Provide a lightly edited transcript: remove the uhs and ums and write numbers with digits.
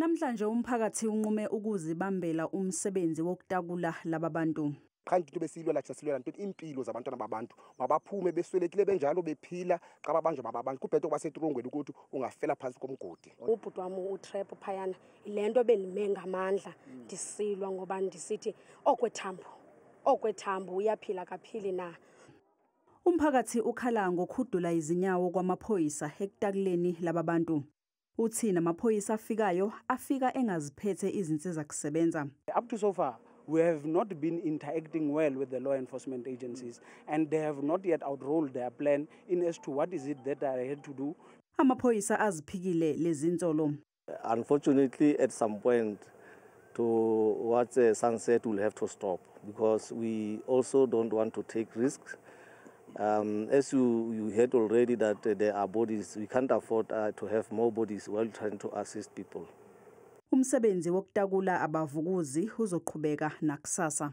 Namhlanje umphakathi unqume ukuzibambela umsebenzi wokutakula laba bantu. Qha into besiyilwela thina, silwela nto iimpilo zabantwana babantu. Mabaphume beswelekile benjalo bephila, xa babanjwa mababanjwe. Kubhetele ukuba setrongweni ukuthi ungafela phantsi komgodi. Ubhuti wam utrap phayana, yile nto bendime ngamandla ndisilwa, ngoba ndisithi okwethambo, okwethambo, uyaphila kaphili na. Umphakathi ukhala ngokhudula izinyawo kwamaphoyisa ekutakuleni laba bantu. Uthi namaphoyisa afikayo afika engaziphethe izinsiza kusebenza. Up to so far, we have not been interacting well with the law enforcement agencies, and they have not yet outrolled their plan in as to what is it that they had to do. Amaphoyisa aziphikile lezinsolo. Unfortunately, at some point towards sunset, we'll have to stop because we also don't want to take risks. As you heard already that there are bodies, we can't afford to have more bodies while trying to assist people. Umsebenzi wokutakula abavukuzi uzoqhubeka nakusasa.